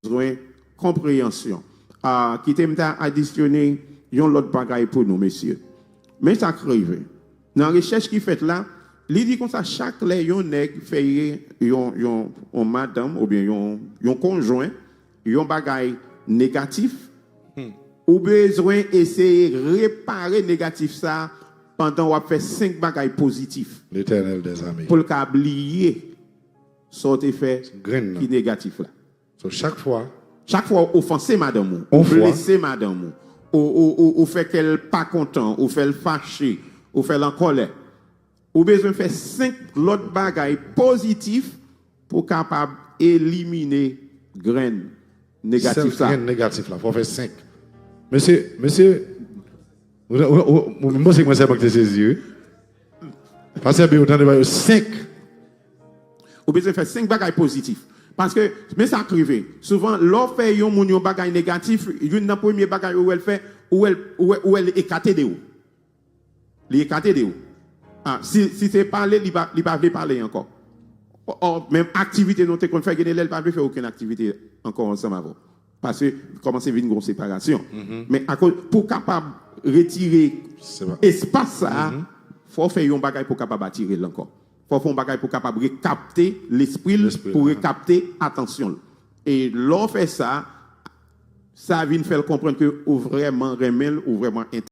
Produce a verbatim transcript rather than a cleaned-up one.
bezwen konpreyansyon. Ah, kite m ta adisyone yon lòt bagay pou nou, mesye. Men sa k rive. Nan rechèch ki fèt la, li di konsa, chak lè yon nèg fè yon, yon, yon madanm oubyen yon, yon konjwen, yon bagay negatif, ou bezwen eseye repare negatif sa a pandan w ap fè senk bagay pozitif Letènèl dèzame. Pou l ka bliye sa w te fè ki negatif la. So, chak fwa, chak fwa w ofanse madanm ou, ou blese madanm ou, ou, ou, ou, ou fè kè l pa kontan, ou fè l fache, ou fè l an kòlè, ou bezwen fè senk lòt bagay pozitif pou w kapab elimine grenn negatif sa. Sèl grenn negatif la, fò w fè senk. Mesye, mesye, ou, ou, ou, ou, mwen se mwen sèlman ki te sezi, wi. Pastè Bill, ou tande ba yo senk. Ou bezwen fè senk bagay pozitif. Paske, men sa k rive. Souvan, lè w fè yon moun yon bagay negatif, youn nan premye bagay ou wè l fè, ou wè l, ou wè, ou wè l ekate de ou. Li ekate de ou. Ah, si, si se pale, li pa, li pa vle pale ankò. Ò, menm aktivite nou te konn fè, gen de lè li pa vle fè okenn aktivite ankò ansanm avè w. Paske kòmanse vin gon separasyon. Men akoz, pou w kapab retire espas sa a, fò w fè yon bagay pou w kapab atire l ankò. Fò w fè yon bagay pou w kapab rekapte lespri l, pou w rekapte atansyon l. E lè w fè sa, sa vin fè l konprann ke ou vrèman renmen l, ou vrèman